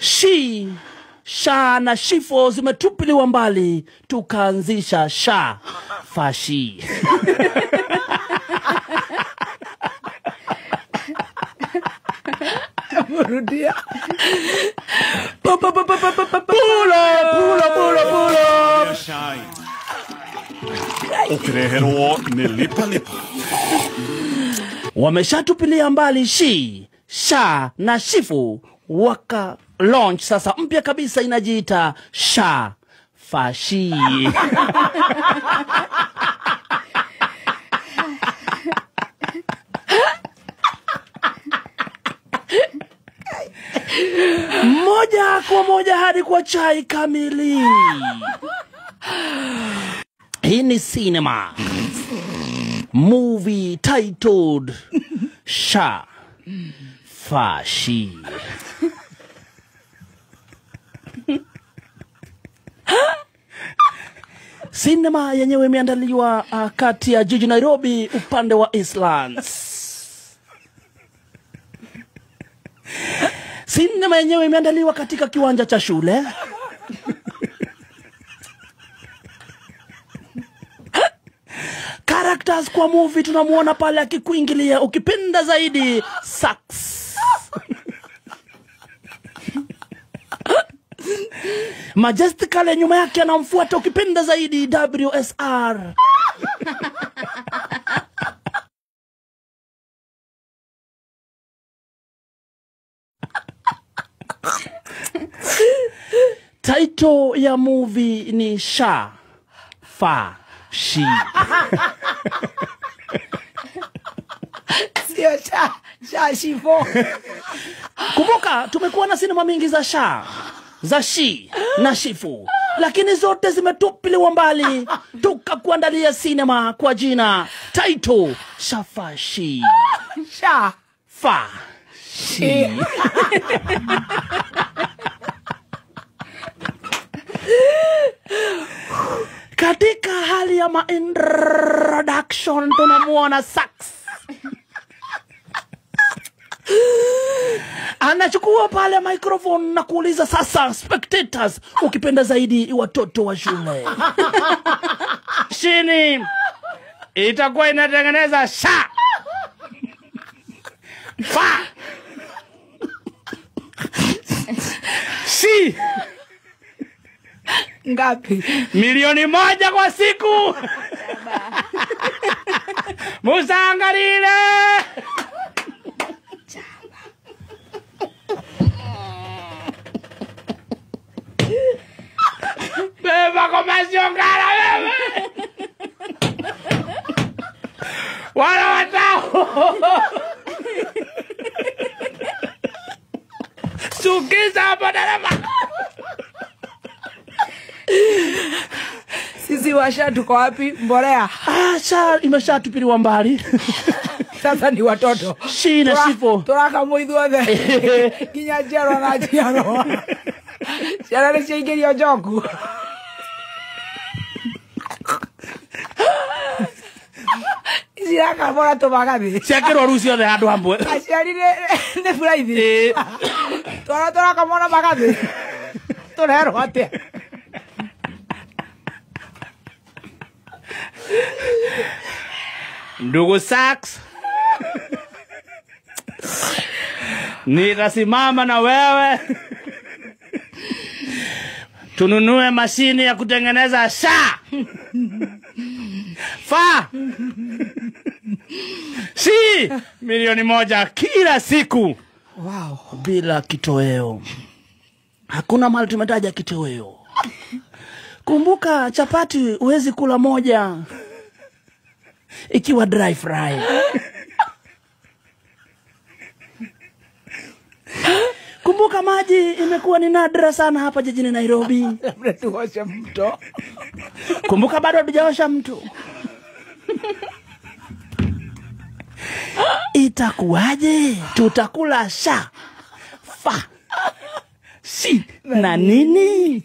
Shi, sha na shifo zimetupiliwa mbali, tukaanzisha sha fashi. Rudia. Pulo, pulo, pulo, pulo. Wameshatupilia mbali shi, sha na shifu, waka launch sasa mpya kabisa inajiita sha fashi. Moja kwa moja hadi kwa chai kamili. Hii ni cinema movie titled Sha Fashi. Sinema yenyewe imeandaliwa kati ya jiji Nairobi upande wa Eastlands. Sinema yenyewe imeandaliwa katika kiwanja cha shule. Characters kwa movie tunamuona pale akikuingilia, ukipenda zaidi sax. Majestically nyuma yake anamfuata, ukipenda zaidi WSR. Title ya movie ni Sha Fa Shi. Sio sha, sha shifo. Kumbuka tumekuwa na sinema mingi za sha, za shi na shifu, lakini zote zimetupiliwa mbali. Tukakuandalia sinema kwa jina title Sha Fa Shi. Sha Fa Shi. Katika hali ya ma-introduction tunamuona sax anachukua pale microphone na kuuliza sasa spectators, ukipenda zaidi watoto wa shule, shini itakuwa inatengeneza sha fa si ngapi? 1,000,000 kwa siku. Musangarile. Beba compasión cara, bebe. Wala watao. Sukisa hapo dereva. Sisi washa tuko wapi? Mbolea. Ah, sha imeshatupiliwa mbali. Sasa ni watoto. Shi na shifo. Toraka muithuothe. Nginya njiarwa na njiarwa. Ciana nĩ ciaingĩrio njoku. Icirakabora tũmagathĩ. Ciakĩrwo rĩu ciothe handũ hamwe. Aciari nĩ buraithi. Twana tũrakamona magathĩ. Tũrerwo atĩa? Ndugu Sax, nitasimama na wewe tununue mashini ya kutengeneza sha fa si 1,000,000 kila siku. Wow. Bila kitoweo. Hakuna mahali tumetaja kitoweo. Kumbuka chapati huwezi kula moja ikiwa dry fry. Kumbuka maji imekuwa ni nadra sana hapa jijini Nairobi. Labda tuoshe mto. Kumbuka bado hatujaosha mto. Itakuwaje? Tutakula sha fa si na nini?